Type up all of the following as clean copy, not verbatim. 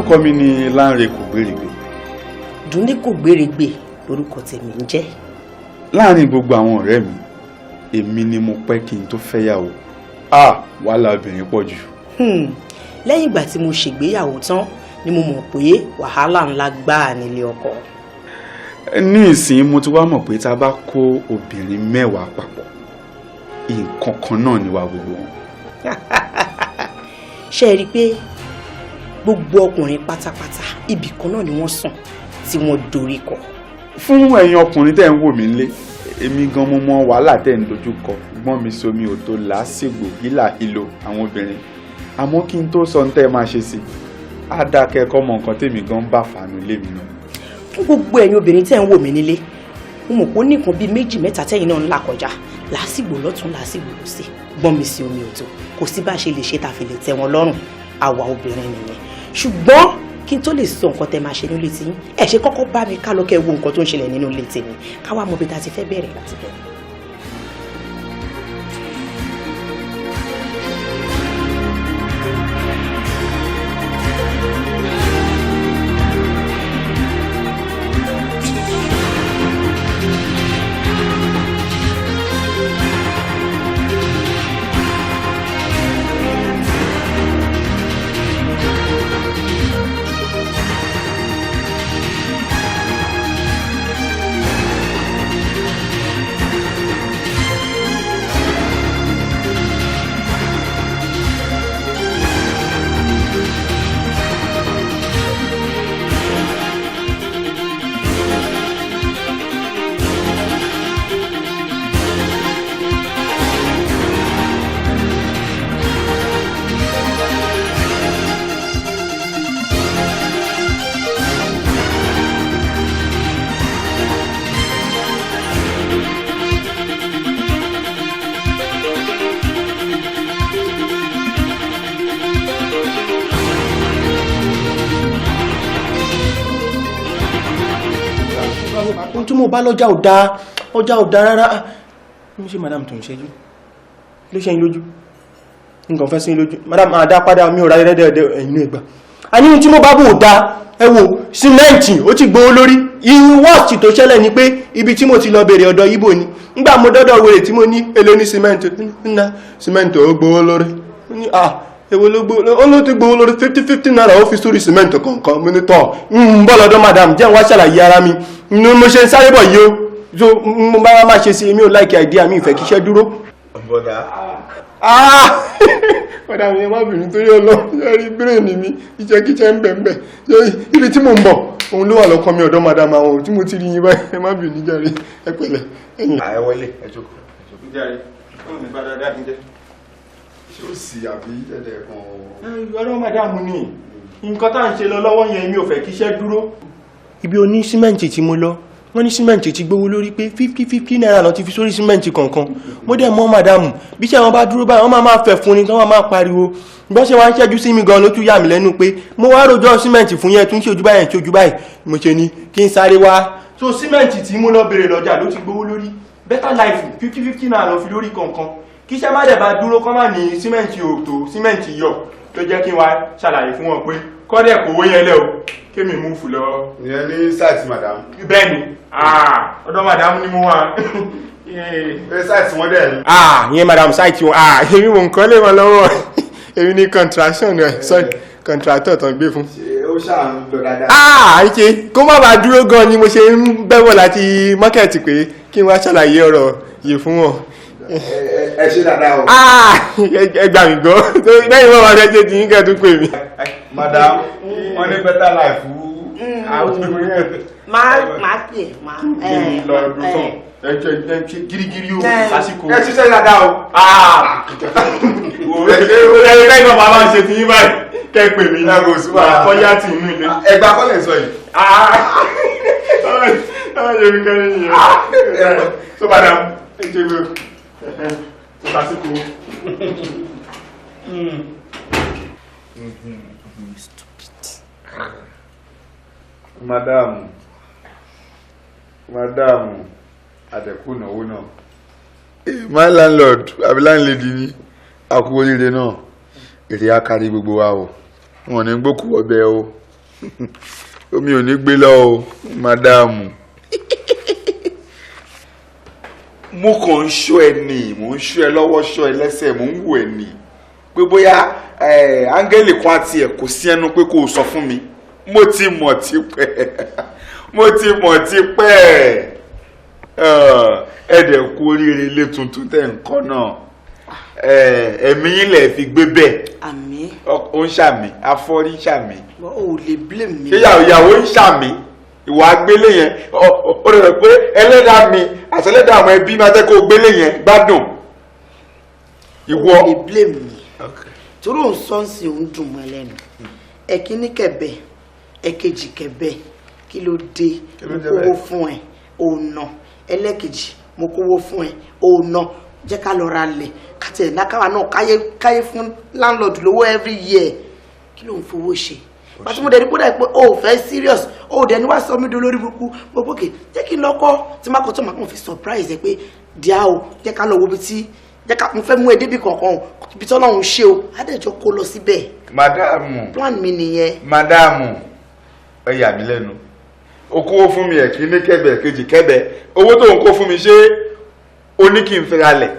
Orúkọ mi ni Lánre Kògbérègbè. Dúndé Kògbérègbè lórúkọ tèmi ń jẹ́. Láàárín gbogbo àwọn ọ̀rẹ́ mi, èmi ni mo pẹ́ kí n tó fẹ́yàwó. Ah, wàhálà obìnrin pọ̀ jù. Lẹ́yìn ìgbà tí mo ṣègbéyàwó tán ni mo mọ̀ pé wàhálà ńlá gbáà nílé ọkọ. Ní ìsìn mo ti wá mọ̀ pé tá a bá kó obìnrin 10 papọ̀, nǹkan kan náà ni wà gbogbo wọn. Ṣé ẹ rí i pé gbogbo ọkùnrin pátápátá ibì kan náà ni wọ́n sùn tí wọ́n dorí kọ. Fún ẹ̀yin ọkùnrin tẹ́ ń wò mí nílé, èmi gan mo mọ wàhálà tẹ́ ń dojú kọ, gbọ́n mi somi ò tó làásìgbò hílà hílò àwọn obìnrin. Àmọ́ kí n tó sọ ní tẹ́ ẹ máa ṣe sí, á dáa kẹ́ ẹ kọ́ mọ nǹkan tèmi gan ń bá fàánú lé mi náà. Fún gbogbo ẹ̀yin obìnrin tẹ́ ń wò mí nílé, mo mọ̀ pé ó ní nǹkan bíi 2 mẹ́ta tẹ́yin náà ń là kọjá, làásìgbò lọ́tún làásìgbò lósì, gbọ́n mi sí omi ò tó, kò sí bá a ṣe lè ṣe tá a fi lè tẹ́ wọn lọ́rùn, àwa obìnrin nìyẹn. Ṣùgbọ́n kí n tó lè sọ nǹkan tẹ́ máa ṣe nílé tiyín, ẹ ṣe kọ́kọ́ bá mi ká lọ kẹ́ wo nǹkan tó ń ṣẹlẹ̀ nínú ilé tèmi, ká wá mọ ibi tá a ti fẹ́ bẹ̀rẹ̀ láti bẹ̀rẹ̀. Ohun tí mo bá lọ́jà ò dáa, ọjà ò dáa rárá. Mo ṣe madam tó ń ṣẹ́jú ló ṣe ń lójú, nǹkan fẹ́ sí lójú madam àdá padà mi ò ráyé rẹ́dẹ̀ẹ́dẹ́ ẹ̀yìn ẹgbà. A ní ohun tí mo bá bò ó dáa, ẹ wo símẹ́ǹtì ó ti gbowó lórí. Irú wọ́ọ̀sì tó ṣẹlẹ̀ ni pé ibi tí mo ti lọ bèrè ọ̀dọ̀ Ìgbò ni. Nígbà mo dọ́dọ̀ wèrè tí mo ní èlò ní símẹ́ǹtì, ńlá símẹ́ǹtì ó gbowó lórí. Ó ní à èwo ló gbowó lórí, ó ló ti gbowó lórí 50 naira ó fi sórí símẹ́ǹtì kọ̀ọ̀kan. Mo ní tọ̀ ń bọ̀ lọ́dọ̀ madam jẹ́ n wá ṣàlàyé ara mi. Ni mo ṣe ń sáré bọ̀ yìí o. So mo bá má ṣe sí, èmi ò láìkí idea mi, ìfẹ́ kíṣẹ́ dúró. Bọ̀dá. Ah! Bọ̀dá mi, ẹ má bínú torí Ọlọ́run, ṣé rí bírèèni mi, iṣẹ́kíṣẹ́ ń bẹ̀ ń bẹ̀. Ṣé ibi tí mò ń bọ̀, òun ló wà lọ́kàn mi ọ̀dọ̀ madam àwọn tí mo ti rí yín báyìí, ẹ má bínú jàre, ẹ pẹ̀lẹ́. Ẹ wọlé, ẹ jókòó. Jàre, ó ní bá dáadáa kí n jẹ́. Ṣé ó sì àbí ẹ̀dẹ̀ kan? Ọ̀rọ̀ madam ni, nǹkan tá à ń ṣe lọ lọ́wọ́ yẹn mi ò fẹ́ kíṣẹ́ dúró. Ibi oní símẹ́ǹtì tí mo lọ, wọ́n ní símẹ́ǹtì ti gbówó lórí pé 50 naira lọ ti fi sórí símẹ́ǹtì kọ̀ọ̀kan. Mo dẹ̀ mọ̀ màdàmù bí iṣẹ́ wọn bá dúró báyìí, wọ́n máa máa fẹ̀ fún ni tí wọ́n máa pariwo. Bí wọ́n ṣe wá ń ṣẹ́jú sí mi gan ló tún yà mí lẹ́nu pé mo wá rojọ́ símẹ́ǹtì fún yẹn tún ṣe ojú báyìí ṣe ojú báyìí. Mo ṣe ni kí n sáré wá. So símẹ́ǹtì tí mo lọ bèrè lọ́jà ló ti gbówó lórí. Better life 50 naira lọ fi lórí kọ̀ọ̀kan. Kí iṣẹ́ má dẹ̀ bá dúró kọ́ má ní símẹ́ǹtì òtò símẹ́ǹtì yọ̀ tó jẹ́ kí n wá ṣàlàyé fún wọn pé kọ́dẹ̀ kówó yẹn lẹ́ o kémi múfù lọ. Ìyẹn ní sáìtì madam. Bẹ́ẹ̀ni, ọ̀dọ̀ madam ni mo wà. Ẹ sáìtì wọn dẹ̀ ni. Ìyẹn madam sáìtì wọn, èmi mò ń kọ́ lé wọn lọ́wọ́. Èmi ní contraction rẹ̀, sorry, contractor tán gbé fún. Ṣé ó ṣáà ń lọ dáadáa? Ṣe kó má bàa dúró gan ni mo ṣe ń bẹ̀wọ̀ láti mọ́kẹ̀tì pé kí n wá ṣàlàyé ọ̀rọ̀ yìí fún wọn. Ẹ ṣe dáadáa o. Ẹ gbà mí gbọ́, lẹ́yìn wọn máa fẹ́ ṣe ti yín kẹ́ tún pè mí. Madam, wọ́n ní better life. Máa pè é, máa lọ dùn sàn. Ẹ ṣe girigiri o lásìkò. Ẹ ṣiṣẹ́ dáadáa o. Ẹ lẹ́yìn náà máa ṣe ti yín báyìí kẹ́ pè mí. Ẹ kò sí wàhálà. Kọ́yá tì inú ilé. Ẹgbàá kọ́lẹ̀ sọ yìí. Ṣe mi kẹ́rin yẹn. So madam, ẹ ṣe gbé. Tó lásìkò. Madam, madam, àdẹ̀kù ìnáwó náà. My landlord, àbí landlady ni, a kú oríire náà. Èrè á kárí gbogbo wa o. Wọn ò ní gbókù ọbẹ̀ o. Omi ò ní gbé lọ o, màdáàmù. Mo kàn ń ṣọ́ ẹ nì, mò ń ṣọ́ ẹ lọ́wọ́, ṣọ́ ẹ lẹ́sẹ̀, mò ń wò ẹ nì pé bóyá áńgẹ́lì kan àti ẹ̀ kò sí ẹnu pé kó o sọ fún mi. Mo ti mọ̀ tipẹ́, mo ti mọ̀ tipẹ́. Ẹ dẹ̀ kú oríire ilé tuntun tẹ̀ ń kọ́ náà. Ẹ̀mí yín lẹ̀ fi gbé bẹ́ẹ̀. Àmín. Ó ń ṣàmì, afọ́rí ń ṣàmì. O ò lè blame mi. Ṣé ìyàwó ń ṣàmì? Ìwà agbélé yẹn, ó rẹ̀ pé ẹlẹ́dàá mi àti ẹlẹ́dàá àwọn ẹbí máa jẹ́ kó o gbélé yẹn gbádùn. Ìwọ. O ò lè blame mi. Torí òun sọ́ọ̀sì òun dùn mọ́ ẹlẹ́nu. Ẹ̀kíní kẹ̀bẹ̀, ẹ̀kejì kẹ̀bẹ̀, kí ló dé? Mo kówó fún ẹ, ò ná. Ẹlẹ́kejì, mo kówó fún ẹ, ò ná. Jẹ́ ká lọ ra lẹ̀, ká tẹ̀ nákàwá náà káyé fún landlord lówó every year. Kí ló ń fowó ṣe? Pàtó mo dẹ̀ ní kódà pé o ò fẹ́ serious, o ò dẹ̀ ní wá sọ mí dolórí burúkú. Mo gbókè, jẹ́ kí n lọ́kọ́ tí má kọ́ tó máa kàn fi surprise ẹ pé díà o, jẹ́ ká lọ wo ibi tí jẹ́ ká mo fẹ́ mú ẹ débi kankan o, ibi tí Ọlọ́run ṣe o, adẹ́jọ́ kó lọ síbẹ̀. Màdáàmù. Plan mi nìyẹn. Màdáàmù, ẹ yà mí lẹ́nu. O kówó fún mi ẹ̀kíní kẹ́bẹ̀, kejì kẹ́bẹ̀. Owó tó ń kó fún mi ṣé o ní kí n fi ralẹ̀?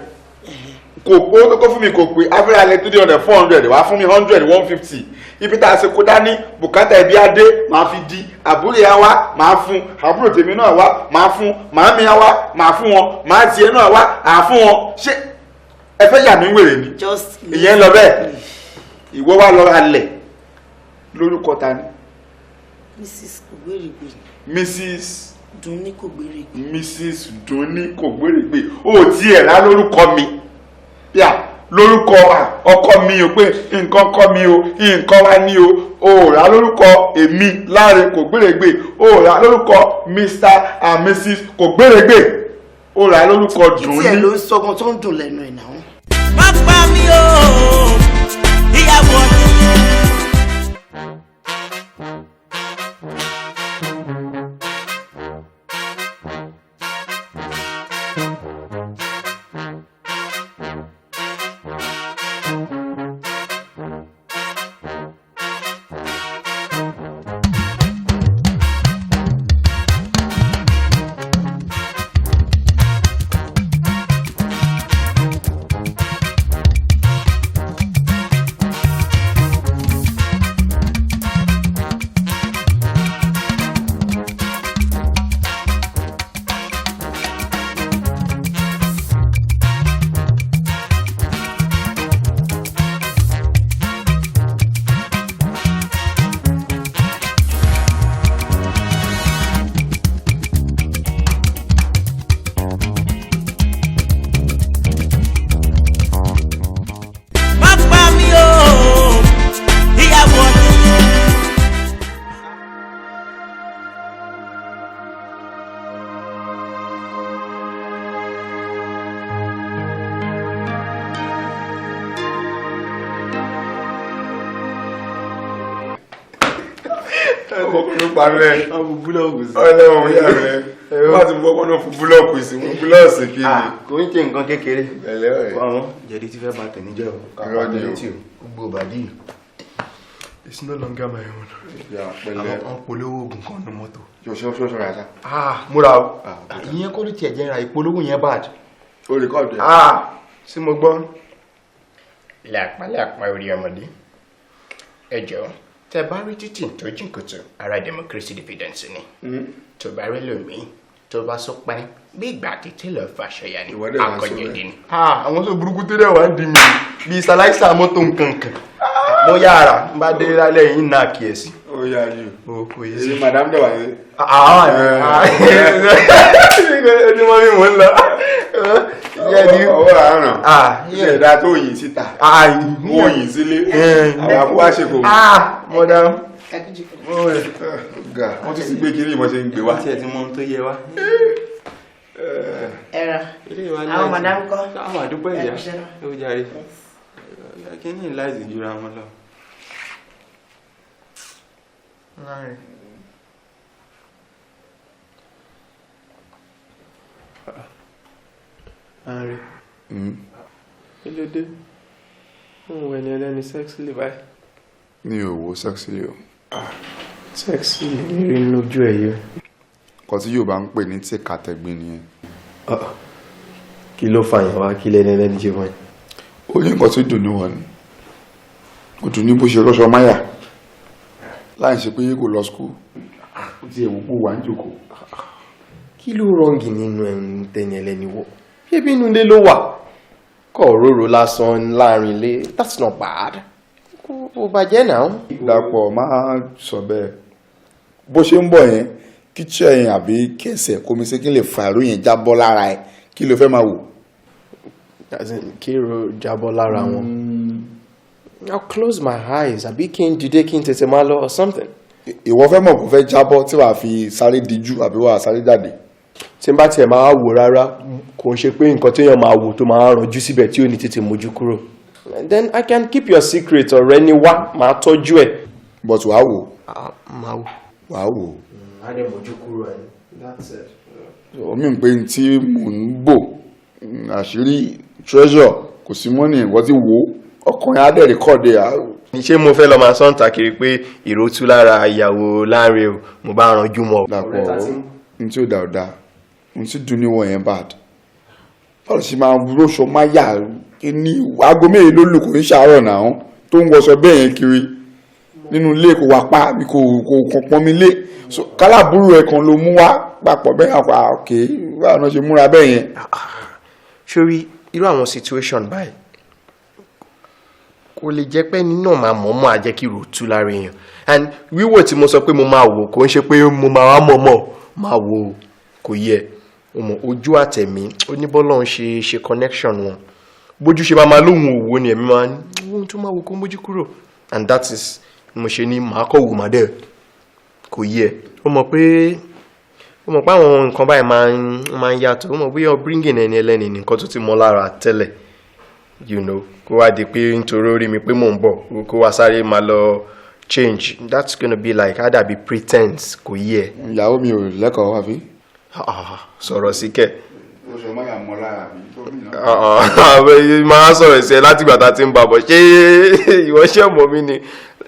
Kò owó tó kó fún mi kò pé abúlé 300 400 wàá fún mi 100 150. Ibi tá a ṣe kó dání, bùkátà ẹbí adé máa fi di, àbúrò ya wá máa fún, àbúrò tèmi náà wá máa fún, màámi ya wá máa fún wọn, màá tiẹ̀ náà wá à fún wọn. Ṣé ẹ fẹ́ yà mí wèrè ni? Ìyẹn lọ bẹ́ẹ̀. Ìwọ wá lọ ralẹ̀ lórúkọ ta ni? Mrs. Kògbérègbè. Mrs. Dunni Kògbérègbè. Mrs. Dunni Kògbérègbè. O tiẹ̀ rà lórúkọ mi. Yà lórúkọ ọkọ mi o, pé nǹkan kọ́ mi o, nǹkan wá ní o. O rà lórúkọ èmi Láre Kògbérègbè. O rà lórúkọ Mr. and Mrs. Kògbérègbè. O rà lórúkọ Dunni. Kí tiẹ̀ ló ń sọgbọ́n tó ń dùn lẹ́nu ẹ̀ náà? Má pa mí o, ìyàwó mi. Ọlọ́run yà rẹ̀ wọ́n ti fọwọ́ náà fún búlọ́ọ̀kù sí fún búlọ́ọ̀sì kí ni. Kò ń ṣe nǹkan kékeré. Pẹ̀lẹ́ ọ̀rẹ́. Àwọn jẹ̀dí ti fẹ́ bà tèmi jẹ́ o. Irọ́ ni o. Gbogbo bàdí. It's no longer my own. Pẹ̀lẹ́. Àwọn polówó oògùn kan ní mọ́tò. Ṣoṣo rà sá. Mo ra o. Ìyẹn kọ́ ló tiẹ̀ jẹ́ ra ìpolówó yẹn bad. O rìkọ́ọ̀dù ẹ̀. Sí mo gbọ́. Làpálàpá orí ọmọdé. Ẹ jọ̀ọ́, tẹ bá rí títì tó jìn kòtò, ara democracy dividends ni. Tó bá rí lómi, tó bá sọ pé bí ìgbà títí lọ fàṣọyà ni akọ̀yẹ̀dì ni. Àwọn tó burúkú tó dẹ̀ wá ń di mi bíi ṣaláìsà mọ́tò nkankan. Mo yára n bá dé lálẹ́ yìí náà kíyèsí. Ó yá yìí. O kò yé sí. Èyí madam dẹ̀ wá yé. Àwọn àná. Ẹni mọ́ mi mò ń lọ. Ọwọ́ àárọ̀. Ṣé ẹ̀dá tó yìn síta? Wọ́n yìn sílé. Àwọn àbúwá ṣe kò mú. Mọ́dá. Wọ́n tún ti gbé kiri ìmọ̀ ṣe ń gbé wá. Wọ́n ti ẹ̀ ti mọ ohun tó yẹ wá. Ẹ̀rọ. Àwọn madam kọ́. Àwọn àdúgbò ìyá. Ó jàre. Kí ni láìsí jura wọn lọ? Ààrẹ. Kí ló dé? Òun wẹ̀ ni ẹlẹ́ni sexily báyìí. Mi ò wo sexily o. Sexy lè rí lójú ẹ̀ yìí. Nǹkan tí Yorùbá ń pè ní tìkàtẹ̀gbin nìyẹn. Kí ló fà yẹn wá? Kí lẹ́ni ẹlẹ́ni ṣe fún ẹ? Ó ní nǹkan tó dùn ní wọn ni. Kò dùn ní bó ṣe rọ́ṣọ máyà láì ṣe pé kò lọ school. Ó ti ẹ̀wò pò wà ń jòkó. Kí ló wrong nínú ẹ̀ ń tẹ̀yìn ẹlẹ́ni wọ̀? Ṣé bí inú ilé ló wà? Kọ̀ róró lásán láàrin ilé, that's not bad. Kò bàjẹ́ náà. Dàpọ̀, máa sọ bẹ́ẹ̀. Bó ṣe ń bọ̀ yẹn, kíchẹ́ yẹn àbí kẹsẹ̀ kó mi ṣe kí n lè fa ìró yẹn jábọ́ lára ẹ̀, kí ló fẹ́ máa wò? As in, kí èrò jábọ́ lára wọn. I'll close my eyes àbí kí n dìde, kí n tètè máa lọ or something. Ìwọ fẹ́ mọ̀ kó fẹ́ jábọ́ tí wàá fi sáré díjú àbí wàá sáré jáde? Tí n bá tiẹ̀ máa wò rárá, kò ń ṣe pé nǹkan téèyàn máa wò tó máa rànjú síbẹ̀ tí ò ní tètè mójú kúrò. Then I can keep your secret. Ọ̀rẹ́ ni wá, máa tọ́jú ẹ̀. But wàá wò. Máa wò. Wàá wò. Á dẹ̀ mójú kúrò ẹ̀, that's it. Omi ń pè tí mò ń bò àṣírí treasure kò sí mọ́ ní ìwọ́n ti wò ó, ọkùnrin á dẹ̀ record ẹ̀. Ṣé mo fẹ́ lọ máa sọ́ǹtà kiri pé ìró tú lára ìyàwó Láńre o, mo bá ranjú mọ́? Dàpọ̀, n tí ó dà ó dà, n tí dùn níwọ̀n yẹn bad. Báwo ṣe máa róṣọ máyà ní aago mélòó ló lù? Kò ní ṣàárọ̀ náà tó ń wọṣọ bẹ́ẹ̀ yẹn kiri nínú ilé, kò wá pa kò kàn pọ́n mi lé. So kálábùrú ẹ̀ kan ló mú wá papọ̀ bẹ́ẹ̀ àpá. Ok, báwo náà ṣe múra bẹ́ẹ̀ yẹn? Sórí irú àwọn situation báyìí, kò lè jẹ́ pé nínú máa mọ̀ọ́mọ̀ á jẹ́ kí rò tú lára èèyàn. And wíwò tí mo sọ pé mo máa wò, kò ń ṣe pé mo máa wá mọ̀ọ́mọ̀ máa wò. Kò yẹ o mọ̀ ojú àtẹ̀mí ó ní bọ́lá ń ṣe ṣe connection wọn. Bójú ṣe máa máa lóhùn òwò ni ẹ̀mí máa ní ohun tó máa wò kó mójú kúrò, and that is mo ṣe ní màá kọ̀ wò má dẹ̀. Kò yẹ o mọ̀ pé àwọn nǹkan báyìí máa ń yàtọ̀. O mọ̀ bóyá bringing ẹni ẹlẹ́ni nǹkan tó ti mọ́ lára tẹ́lẹ̀, kó wá di pé nítorí ó rí mi pé mò ń bọ̀, kó wá sáré máa lọ change, that's gonna be like, á dàbí pretense. Kò yẹ. Ìyàwó mi ò lẹ́kọ̀ọ́ àbí? Sọ̀rọ̀ sí kẹ̀. Ó sọ máyà mọ́ lára àbí tó mìíràn. Máa sọ̀rọ̀ sí ẹ láti ìgbà tá a ti ń bàbọ̀. Ṣé ìwọ ṣé mọ̀ mí ni?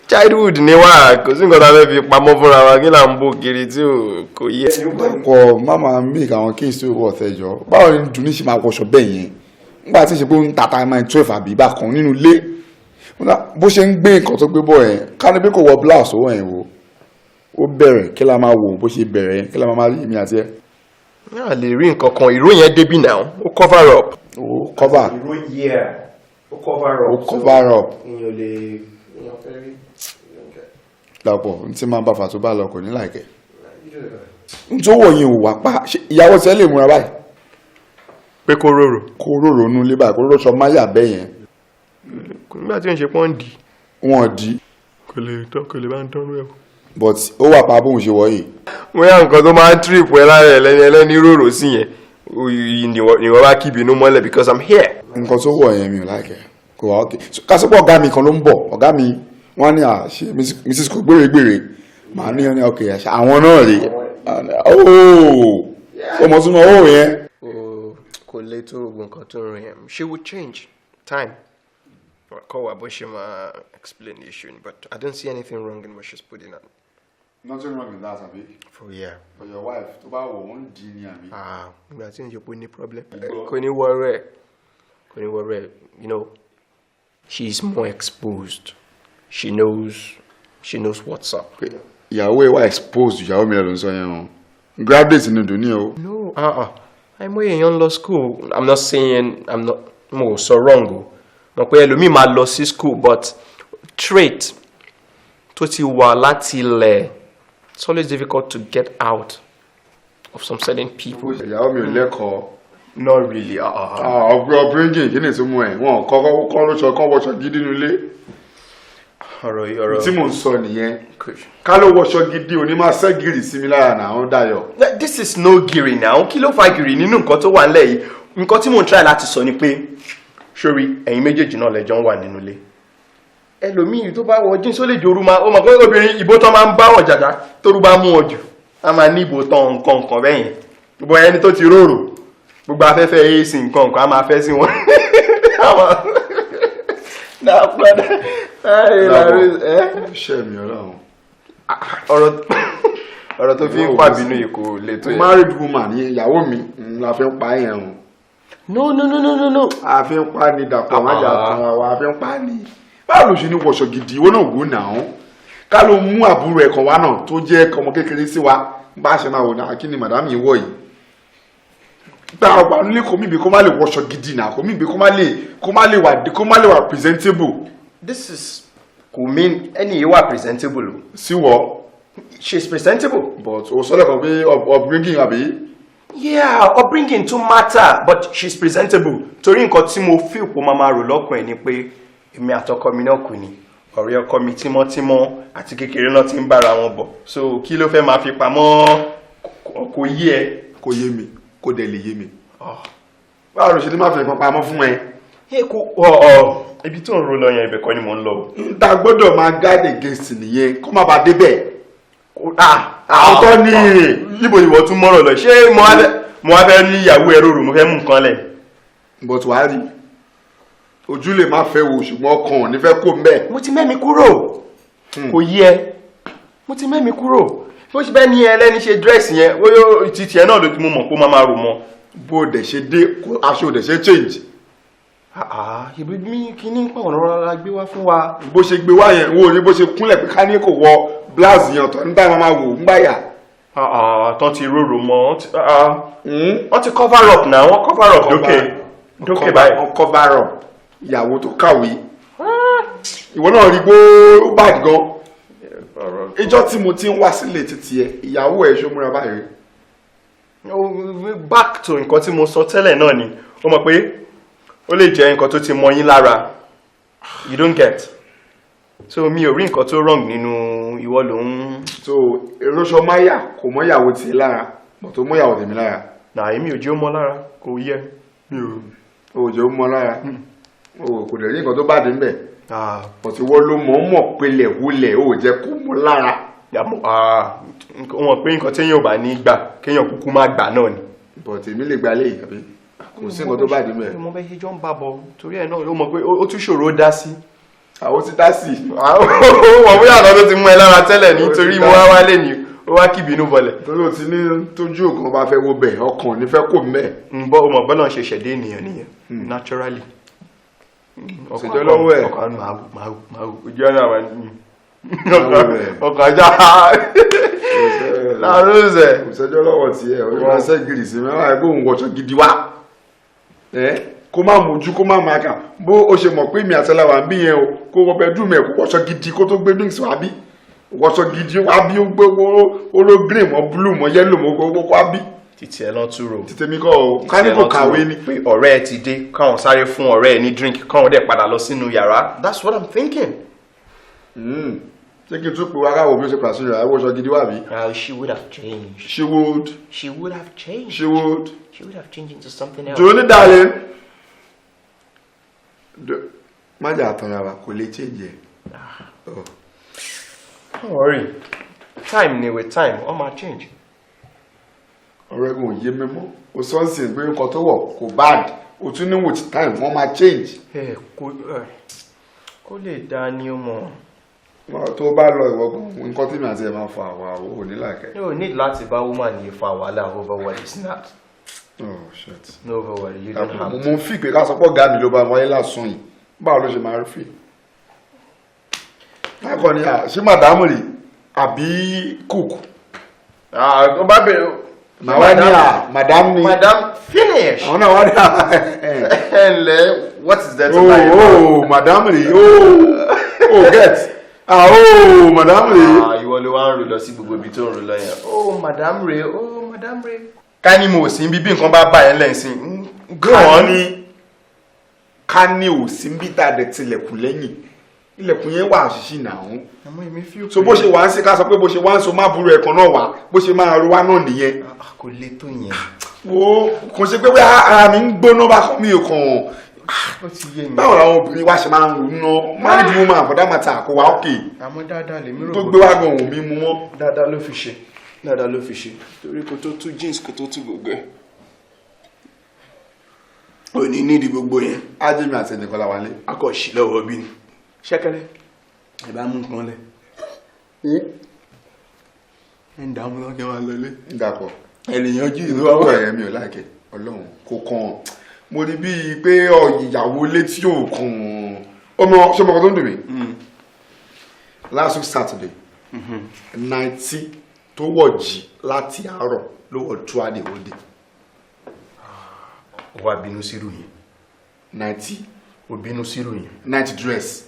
Childhood ni wá, kò sí nǹkan tá a fẹ́ fi pamọ́ fúnra wa. Kí là ń bò kiri tí kò yẹ? Dàpọ̀, má máa make àwọn case tó wọ̀ ọ̀tẹ̀jọ́. Báwo ni Dùnní ṣe máa wọṣọ bẹ́ẹ̀ yẹn nígbà tí ìṣe pé ó ń tata máa 12 àbí bákan nínú ilé? Bó ṣe ń gbé nǹkan tó gbé bọ̀ yẹn, ká ní bí kò wọ blouse owó yẹn wò ó bẹ̀rẹ̀, kí la máa wò? Bó ṣe bẹ̀rẹ̀ yẹn, kí la máa rí èmi àti ẹ? Náà lè rí nǹkan kan. Ìró yẹn débì náà, ó cover up. Ó cover. Ìró yẹ ó cover up. Ó cover up. Èèyàn lè èèyàn fẹ́ rí. Dàpọ̀, n tí máa bá fà tó bá lọ kò ní láìkẹ́ n tó wọ̀ yẹn ò wá pa. Ìyàwó tí ẹ lè múra báyìí? Pé kó rorò. Kó rorò nú ilé báyìí, kó rọ́ṣọ máyà bẹ́ẹ̀ yẹn. Nígbà tí ó ń ṣe pọ́n dì. Wọn dì. Kò lè tán, kò lè bá ń tán rú ẹ̀. But ó wà pa bóun ṣe wọ̀ yìí. Bóyá nǹkan tó máa ń trip ẹ lára ẹ lẹ́ni ẹlẹ́ni rorò sí yẹn ni wọ́n bá kíbi inú mọ́lẹ̀ because I'm here. Nǹkan tó wọ̀ yẹn, mi ò láìkẹ́, kò wá okay. So, kásìpọ̀ ọ̀gá mi kan ló ń bọ̀, ọ̀gá mi, wọ́n ní à ṣe Mrs kò gbèrègbèrè, màá ní ọ́ní ok, àwọn náà rèé. Ooo, ọmọ súnmọ́ owó yẹn. Kò lè tó gbogbo nǹkan tó ń rìn yẹn. She will change time kọ́ wa bó ṣe máa explain the issue, but I don't see anything wrong in what she's putting on. Nothing wrong in that, abi? For, yeah. For your wife, tó bá wọ̀, wọ́n dì í ní àbí? Ah, nígbà tí n ṣe pé ní problem, kò ní wọ́rẹ́, kò ní wọ́rẹ́. She is more exposed. She knows what's up. Ìyàwó ẹ wá exposed, ìyàwó mi ló ń sọ yẹn o. Graduate ni dùn ní o. No, àìmọye èèyàn ń lọ school. I'm not saying, I'm not, mo sọ wrong o. Mọ̀ pé ẹlòmíì máa lọ sí school, but trait tó ti wà láti ilẹ̀, it's always difficult to get out of some certain people. Ìyàwó mi ò lẹ́kọ̀ọ́. Not really. Ọ̀gbẹ́ upbringing, kí ni ìtumọ̀ ẹ̀? Wọn kọ́kọ́ kọ́ lóṣọ kọ́ wọṣọ gidi nílé. Ọ̀rọ̀ ọ̀rọ̀. Tí mò ń sọ nìyẹn. Ká ló wọṣọ gidi, òní máa ṣẹ́ sí mi lára náà, ó dayọ̀. This is no gìrì now. Kí ló fa gìrì nínú nǹkan tó wà nílẹ̀ yìí? Nǹkan tí mò ń try láti sọ ni pé, sórí ẹ̀yin méjèèjì náà lẹ́jọ́ ń wà nínú ilé. Ẹlòmíì tó bá wọ jeans, ó lè jorú máa ó mọ̀ pé obìnrin ìbò tán máa ń bá wọn jàjà, tóru bá mú wọn jù, a máa ní ìbò tán nǹkan nǹkan bẹ́yẹn. Gbogbo ẹni tó ti rorò, gbogbo afẹ́fẹ́ AC nǹkan nǹkan á máa fẹ́ sí wọn. Ṣé mi ọlọ́run. Ọ̀rọ̀ tó fi ń pa bínú yìí kò lè tó yẹn. Married woman ni ìyàwó mi, la fi ń pa yẹn o. No, no, no, no, no, no. A fi ń pa ni, Dàpọ̀, má jà tán wa, a fi ń pa ni. Báwo ló ṣe ní wọṣọ gidi? Ìwọ náà wò náà, ká ló mú àbúrò ẹ̀ kan wá náà tó jẹ́ ọmọ kékeré sí wa, bá a ṣe máa wò náà, kí ni madam yìí wọ̀ yìí? Gba ọgbà nílé, kò mí bí kó má lè wọṣọ gidi náà, kò mí bí kó má lè wà presentable. This is kò mean ẹni yìí wà presentable o. Sí wọ. She is presentable. But o sọ lẹ́kọ̀ọ́ pé upbringing, àbí? Yeah, upbringing too matter, but she's presentable. Torí nǹkan tí mo feel pé máa máa rò lọ́kàn ẹ̀ ni pé èmi àtọkọ mi náà kù ni ọ̀rẹ́ ọkọ mi tímọ́tímọ́ àti kékeré náà ti ń bára wọn bọ̀, so kí ló fẹ́ máa fi pamọ́? Kò yé ẹ. Kò yé mi, kò dẹ̀ lè yé mi. Báwo ló ṣe ní má fi nǹkan pamọ́ fún ẹ? Ẹ kò ọ ọ ibi tó ń ro lọ yẹn, ibẹ̀ kọ́ ni mò ń lọ o. N ta gbọ́dọ̀ máa guard against nìyẹn, kó má bàa débẹ̀. Ah. Àwòtọ́ ni. Níbo ìwọ tún mọ́rọ̀ lọ? Ṣé mo wá fẹ́ ní ìyàwó ẹ rorò, mo fẹ́ mú nǹkan lẹ̀? But wàá rí, ojú lè má fẹ́ wo, ṣùgbọ́n ọkàn ò ní fẹ́ kó mbẹ́. Mo ti mẹ́mi kúrò, kò yí ẹ, mo ti mẹ́mi kúrò. Bó ṣe bẹ́ẹ̀ ní ẹlẹ́ni ṣe dress yẹn, ó ti tiẹ̀ náà ló ti mo mọ̀ kó máa máa rò mọ́. Bó dẹ̀ ṣe dé, aṣọ ò dẹ̀ ṣe change. Ibi mi kíní pọ̀ ọ̀rọ̀ rárá gbé wá fún wa. Bó ṣe gbé wá yẹn, wo ni bó ṣe kúnlẹ̀ pé ká ní kò wọ blouse yẹn, ọ̀tọ̀ nígbà máa wò ń gbàyà. Tán ti rorò mọ́, wọ́n ti cover up náà, wọ́n cover up dókè dókè báyìí. Wọ́n cover up ìyàwó tó kàwé. Ìwọ náà rí pé ó bad gan. Ìjọ tí mo ti ń wá sílé títí ẹ, ìyàwó ẹ ṣó múra báyìí? Back to nǹkan tí mo sọ tẹ́lẹ̀ náà ni, ó mọ̀ pé ó lè jẹ́ nǹkan tó ti mọ yín lára. You don't get, so mi ò rí nǹkan tó wrong nínú ìwọ ló ń. So eroṣọ máyà kò mọ ìyàwó tiẹ̀ lára, bọ̀ tó mọ ìyàwó tèmi lára. Nà, èmi ò jẹ́ ó mọ́ lára, kò yẹ mi ò. O jẹ́ ó mọ lára, o kò dẹ̀ rí nǹkan tó bá dé ńbẹ̀, bọ̀ tí wọ́n ló mọ̀ mọ̀ pelẹ̀ wulẹ̀, o jẹ́ kó mọ lára. Wọ́n pé nǹkan téèyàn ò bá ní gbà, kéèyàn kúkú má gbà náà ni. Bọ̀ tèmi lè gba léyìí, àbí kò sí nǹkan tó bá dé ńbẹ̀. Mo bẹ ṣe jọ ń bá bọ̀, torí ẹ̀ náà ó mọ̀ pé ó tún ṣòro dá sí. Àwọn ti dá sí. Wọ́n bóyá àná tó ti mú ẹ lára tẹ́lẹ̀, nítorí mo wá wálé ni ó wá kíbinú bọlẹ̀. Torí o ti ní tójú òkan bá fẹ́ wo bẹ̀, ọkàn ní fẹ́ kò mẹ́. Ń bọ́, o mọ̀ bọ́lá ń ṣe ṣẹ̀dá ènìyàn nìyẹn naturally. Ṣèjọ́ lọ́wọ́ ẹ̀. Ọkàn máa wù, máa wù, máa wù, ojú ọ̀nà àwọn ọkàn ajá láàárọ̀ ọ̀sẹ̀. Kò sẹ́jọ́ lọ́wọ́ tiẹ̀, o máa ṣẹ́ gírì sí mẹ́wàá ẹ̀ kó òun wọṣọ gidi wá, kó má mójú, kó má máa kà bó o ṣe mọ̀ pé mi àti ẹlẹ́wà ń bí yẹn o, kó wọ bedroom ẹ̀, kó wọṣọ gidi, kó tó gbé drinks wá bí, wọṣọ gidi wá bí, ó gbé oró green mọ́ blue mọ́ yellow mọ́ kó wá bí. Títí ẹ lọ́n túrò. Títí mi kọ́ o, ká ní kò kàwé ni. Pé ọ̀rẹ́ ẹ ti dé, káwọn sáré fún ọ̀rẹ́ ẹ ní drink, káwọn dẹ̀ padà lọ sínú yàrá. That's what I'm thinking. Ṣé kí n tún pe wá káwọ bí ó ṣe pàṣẹ yàrá wọṣọ gidi wá bí? She would have changed. She would. She would have changed. She would. She would have changed into something else. Joni darling. Má jà àtàrà wa, kò lè change ẹ̀. Oh. Don't worry, time ni, with time ó máa change. Ọ̀rẹ́ kò yé mi mọ́. O sọ ń sìn pé nǹkan tó wọ̀ kò bad, o tún ní with time wọ́n máa change. Ẹ kò ẹ kó lè dá ní ó mọ̀. Tó bá lọ, ìwọ gan, nǹkan tí mi àti ẹ̀ máa fa àwa ò ní làkẹ́. No need láti bá woman yìí fa wàhálà over what is not. Oh shit. No, over what you don't have. Mo ń fi pé ká sọ pé ọ̀gá mi ló bá wáyé lásán yìí, báwo ló ṣe máa fi? Bákan ni, ṣé madam rè àbí cook? Ah, ó bá bẹ̀rẹ̀. Màá wá ní à madam ni. Madam finish. Àwọn náà wá ní à. Ẹ ǹlẹ́, what is there to Oh. lie about? Oh, madam rè, oh, get, ah, oh, madam rè. Ah, ìwọ ló wá ń rò lọ sí gbogbo ibi tó ń rò lọ yẹn. Oh, madam rè, oh, madam rè. Ká ní mo ò sí bí nǹkan bá bá yẹn lẹ́yìn sí. Go Ká on. ní ká ní ò sí bí tá a dẹ̀ tilẹ̀kùn lẹ́yìn, ilẹ̀kùn yẹn wà àṣìṣe náà. Àmọ́ èmi fi So bó ṣe wá ń sí, ká sọ pé bó ṣe wá ń so má burú ẹ̀kan náà wá, bó ṣe máa ro wá náà nìyẹn. Kò le tó yẹn. Wo, kò ṣe pé bóyá ara mi ń gbóná bákan, mi ò kàn. Ó ti yé mi. Báwo làwọn obìnrin wa ṣe máa ń ronú náà? Married woman for that matter, kò wá òkè. Àmọ́ dáadáa lèmi rò. Tó gbé wá gan òun mi mú wọn. Dáadáa ló fi ṣe. Dáadáa ló fi ṣe. Torí kò tó tú jeans, kò tó tú gbogbo ẹ̀. Ò ní nídìí gbogbo yẹn. Ájé mi àti ẹnìkan la wà lé. A kò ṣí lọ́wọ́ bí ni. Ṣẹ́kẹ́rẹ́. Ẹ bá mú nǹkan lẹ̀. Ẹ ń dààmú lọ́kẹ́ máa lọlé. Dàpọ̀. Ẹ lè yanjú ìlú Ìlú ọwọ́ ẹ̀ mi ò láìkẹ́ Ọlọ́run kò kàn. Mo rí bíi pé ìyàwó létí ò kàn. Ọmọ ṣé ọmọ kan tó ń dùn mí? Last week Saturday, nightie tó wọ̀ jí láti àárọ̀ ló wọ̀ throughout the whole day. Ó wá bínú sírù yẹn. Nightie. Ó bínú sírù yẹn. Night dress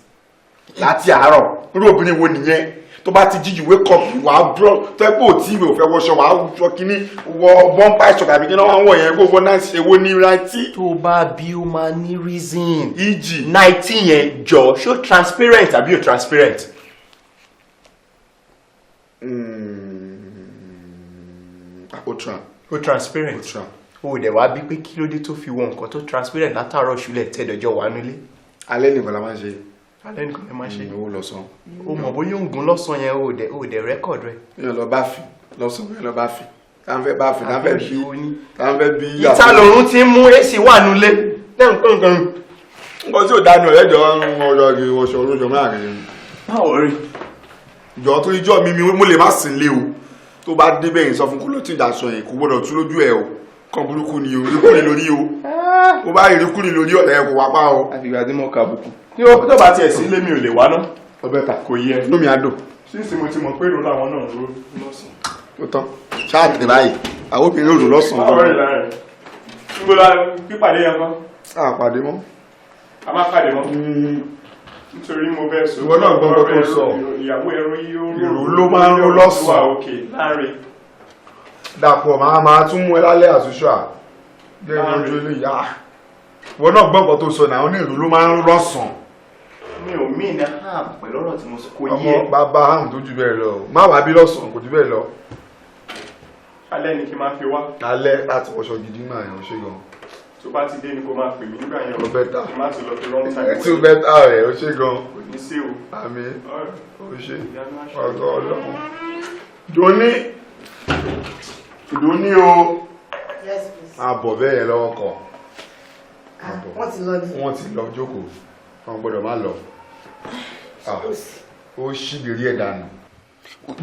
láti àárọ̀. Irú obìnrin wo nìyẹn? Tó bá ti jí, you wake up, wà á bro tó ẹ pé òtí ìwé ò fẹ́ wọṣọ, wà á wọ kíní, wọ bumper shirt tàbí kíní wọ́n wọ̀ yẹn, kó wọ night. Èwo ní nightie? Tó bá bí, ó máa ní reason. E.g. Nightie yẹn jọ, ṣó transparent àbí ò transparent? Ó tra. Ó transparent. Ó tra. Ó dẹ̀ wá bí pé kí ló dé tó fi wọ nǹkan tó transparent látàárọ̀ ṣúlẹ̀ tẹ́dọ̀jọ́ wà nílé? Alẹ́ nìkan la máa ń ṣe. Alẹ́ nìkan lè máa ṣe. Owó lọ́sàn. O mọ̀ bóyá òǹgùn lọ́sàn yẹn, ó dẹ̀ record rẹ̀. Yẹn lọ bá fi lọ́sàn, yẹn lọ bá fi tá n fẹ́ bá fi tá n fẹ́ bí tá n fẹ́ bí. Ìta lòrùn ti ń mú, èsì wà nulẹ̀. Nǹkan tí ò dánú ọ̀rẹ́ jọ ń ọjọ́ ìwọ̀ṣọ olójọ mẹ́rin. Báwo rí? Jọ tó ijọ́ mi mo lè má sìn lé o. Tó bá débẹ̀ yìí, sọ fún kó ló tí ìjà sọ yẹn, kò gbọ́dọ̀ tú lójú ẹ o. Kan burúkú ni o, ìrìkúrì lórí o. Ó bá ìrìkúrì lórí ọ̀rẹ́ kò wá pa o. Àfìgbà tí mo kà bùkù. Tí ó tó bá tiẹ̀ sí ilé, mi ò lè wá ná. Ọbẹ̀ ta. Kò yẹ. Inú mi á dùn. Sínsìn mo ti mọ̀ pé èrò làwọn náà ń ro lọ́sàn. Ó tán ṣáà tètè báyìí, àwọn obìnrin ò rò lọ́sàn-án. Báwo rí lára rẹ̀? Níbo la pípàdé yẹn kọ́? A pàdé mọ́. A má pàdé mọ́. Nítorí mo bẹ́ẹ̀ sọ. Ìwọ náà gbọ́ nǹkan tó sọ. Ìyàwó ẹ̀rọ yìí ó Ìrò ló máa ń ro lọ́sàn-án. Wà òkè láàrin. Dàpọ̀, máa tún mú ẹ lálẹ́ àṣùṣù à jẹ́ ìrìnàjò ilé ìyá. Ìwọ náà gbọ́ nǹkan tó sọ náà, ó ní ìrò ló máa ń ró lọ́sàn-án. Mi ò mí ní ham pẹ̀lú ọ̀rọ̀ tí mo sọ, kò Ọmọ yé. bàbá ham tó jù bẹ́ẹ̀ lọ, má wàá bí lọ́sàn-án, kò jù bẹ́ẹ̀ lọ. Alẹ́ ni kí n máa fi wá. Alẹ́ láti wọṣọ gidi máa yàn ṣe gan. Tó bá ti dé ni kó máa pè mí nígbà yẹn. Ó better. Kí n má ti lọ fi wrong time. Ẹ tún better rẹ̀, ó ṣe gan. Kò ní sí o. Àmín. Ó ṣe Ìyanu aṣọ. Ọ̀dọ̀ Ọlọ́run. Doni Doni o. Yes, please. Máa bọ̀ bẹ́ẹ̀ yẹn lọ́wọ́ kan. Máa bọ̀. Wọ́n ti lọ ní. Wọ́n ti lọ, jókòó, wọ́n gbọ́dọ̀ má lọ. Ah, ó ṣìbìrí ẹ̀ dànù.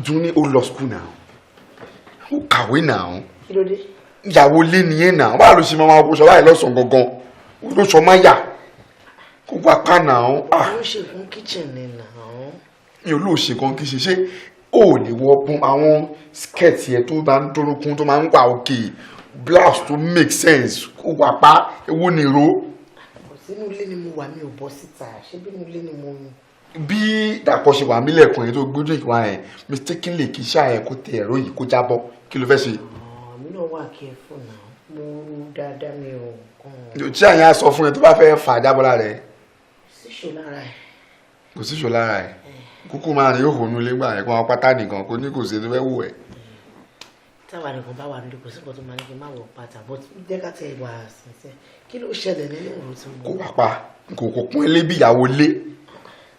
Duni, ó lọ school now, ó kàwé now. Kí ló dé? Ìyàwó lé nìyẹn náà. Báwo ló ṣe máa wọṣọ báyìí lọ́sàn-án gangan? Ló sọ má yà kó wá pa náà. Ah. Ó ṣe fún kitchen ni náà. Mi ò lóò ṣe kan kí ṣe ó lè wọ bọ́n àwọn skirt yẹn tó máa ń dúrókún, tó máa ń wà òkè, blouse tó make sense, kó wà pa. Ewu ni ìró? Kò sínú ilé ni mo wà, mi ò bọ́ síta. Ṣé bí inú ilé ni mo mi? Bí Dàpọ̀ ṣe wà mílẹ̀kùn yẹn tó gbójú ìwà yẹn, mistakenly kì í ṣáà yẹn kó tẹ ẹ̀rọ yìí kó jábọ́, kí ló fẹ́ ṣe? Mi náà wà careful náà. Mo rú dáadáa, mi ò kàn. Tí àyàn á sọ fún ẹ tó bá fẹ́ fà jábọ́ lára ẹ. Síṣò lára ẹ̀. Kò síṣò lára ẹ. Kúkú máa rìn yóò hónú lé gbà yẹn, kó wọn pátá nìkan kó ní kò sí tó fẹ́ wù ẹ. Táwa nìkan bá wà nílé, kò sí nǹkan tó máa ní kí n má wọ pátá, but jẹ́ ká tẹ ìwà sínsẹ́. Kí ló ṣẹlẹ̀ nínú ìró tí mo? Kó wà pa, kò pọ́n ilé bí ìyàwó lé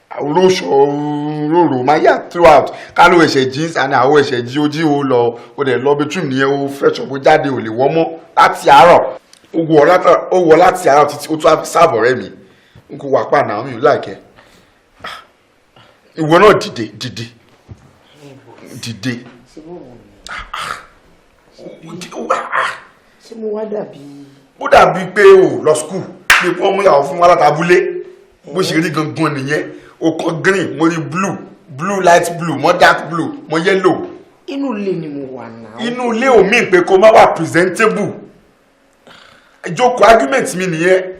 olóṣọ rorò máa yà throughout. Ká ló ẹsẹ̀ jeans àní àwọn ẹsẹ̀ jí ó jí, ó lọ, ó dẹ̀ lọ bedroom nìyẹn, ó fresh up, ó jáde, ò lè wọ́ mọ́ láti àárọ̀. Ó wọ láti àárọ̀ títí ó tún á fi sáàbọ̀ rẹ̀ mi. N kò wà pa náà, mi ò láìkẹ́. Ìwọ náà dìde, dìde, dìde. Ṣé bó wù mí? Ṣé mo wá dàbí? Ó dàbí pé o lọ school, pé wọ́n mú ìyàwó fún wa látàbúlé. Bó ṣe rí gangan nìyẹn. O kọ green, mo rí blue, blue, light blue, mo dark blue, mo yellow. Inú ilé ni mo wà náà. Inú ilé ò mí pé kó má wà presentable. Ìjókòó argument mi nìyẹn.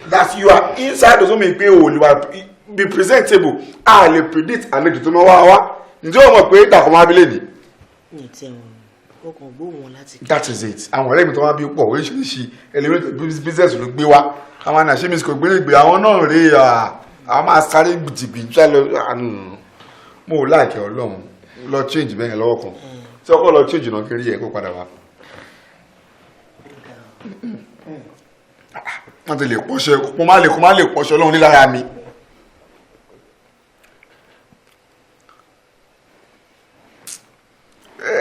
That you are inside doesn't mean pé o lè wà be presentable. A lè predict àlejò tó máa wá wá. Ǹjẹ́ o mọ̀ pé Dàpọ̀ máa bí lè ní? Mi ti ẹ̀wọ̀n, mo kàn gbóhùn wọn láti. That is it. Àwọn ọ̀rẹ́ mi tó wá bí pọ̀ oríṣiríṣi ẹlẹ́rìí, business ló gbé wá. Àwọn àna ṣé mi kò gbé ìgbé àwọn náà rèé, àwọn máa sáré jìbì jẹ́ lọ. Mo ò láìkẹ́. Ọlọ́run, lọ change bẹ́ẹ̀ lọ́wọ́ kan tí ọkọ lọ change náà kiri ẹ̀ kó padà wá. Wọ́n ti lè pọ́ṣẹ kó má lè pọ́ṣẹ Ọlọ́run nílára mi.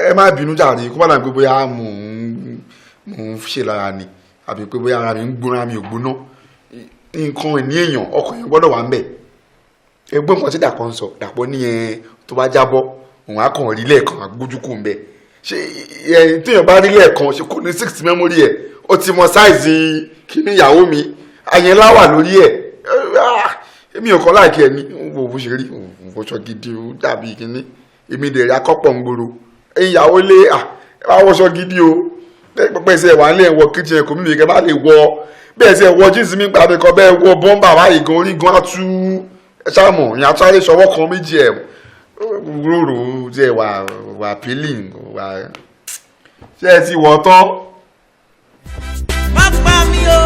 Ẹ má bínú jàre, kó má dàbí pé bóyá mò ń ṣe lára ni, àbí pé bóyá ara mi ń gbóná. Mi ò gbóná. Nǹkan ìní èèyàn, ọkàn yẹn gbọ́dọ̀ wà ń bẹ̀. Ẹgbẹ́ nǹkan tí Dàpọ̀ ń sọ, Dàpọ̀ ní ẹ tó bá jábọ́. Òun á kàn rí lẹ́ẹ̀kan, agbójú kò ń bẹ̀. Ṣé ẹ téèyàn bá rí lẹ́ẹ̀kan, ṣe kò ní six memory ẹ̀? Ó ti mọ size kíní ìyàwó mi àyẹn láwà lórí ẹ̀. Èmi ò kọ́ láìkí ẹ̀ ní wo bó ṣe rí wọṣọ gidi, ó dàbí kíní. Èmi dẹ̀ rí akọ́pọ̀ ń gbòòrò. Ìyàwó lé à, ẹ bá wọṣọ gidi o. Pẹ́pẹ́ ṣe wà nílẹ̀, wọ kitchen ẹ̀kọ́ mímì kẹ́ bá lè wọ bẹ́ẹ̀, ṣe wọ jeans mi gbàgbé kan bẹ́ẹ̀, wọ bọ́mbà báyìí gan, orí gan á tú. Ẹ ṣáàmù ìyẹn àtúwárẹ̀ ṣọwọ́ kan méjì ẹ̀ róró jẹ́ wà peeling wà. Ṣé ẹ ti wọ̀ tán? Má pa mí o,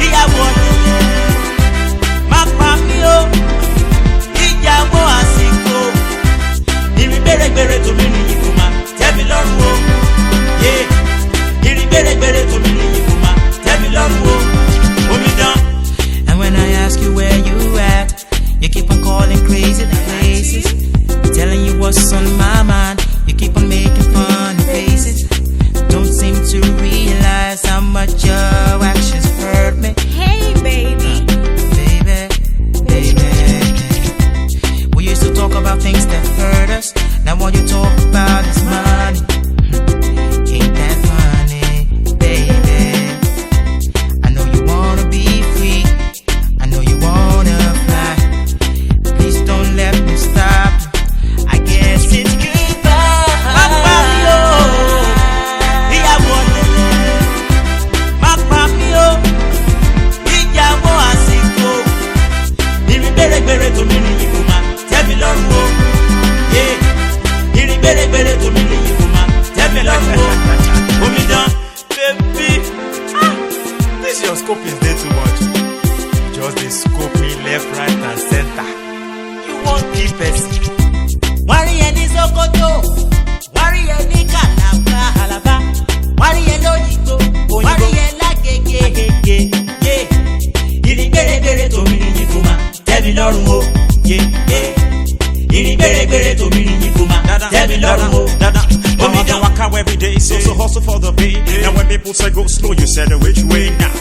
ìyàwó ọ̀dẹ̀dẹ̀. Má pa mí o, ìyàwó àsìkò. Ìrìn gbèrègbèrè tòmí nìyí kò má tẹ́ mi lọ́rùn o. Ìrìn gbèrègbèrè tòmí nìyí kò má tẹ́ mi lọ́rùn o. Omidan. And when I ask you where you at, you keep on calling crazy places. Telling you what's on my mind, you keep on making funny faces. Don't seem to realize how much your actions hurt me. Hey, baby. Baby, baby. We used to talk about things that hurt us. Now all you talk about is money. Ain't that funny, baby? I know you wanna be free. I know you wanna fly. Please don't let me stop. I guess it's goodbye. Má pa mí o, ìyàwó ọ̀dẹ̀dẹ̀. Má pa mí o, ìyàwó àsìkò. Ìrìn gbèrègbèrè tòmí nìyí kò má tẹ́ mi lọ́rùn o. Ìrìn gbèrègbèrè tòmí nìyí kò má tẹ́ mi lọ́rùn o. Omidan. Baby, ah, this your scope is dey too much. Just dey scope me left, right and center. You wan kill person. Wọ́n rí ẹ ní Sokoto, wọ́n rí ẹ ní Calabar, Calabar, wọ́n rí ẹ lóyìnbó, wọ́n rí ẹ lágége, Agége, yé. Ìrìn gbèrègbèrè tòmí nìyí kò má tẹ́ mi lọ́rùn o, yé yé. Ìrìn gbèrègbèrè tòmí nìyí kò má tẹ́ mi lọ́rùn o. Omidan waka every day, so so hustle for the pay. Now when people say go slow, you said which way now?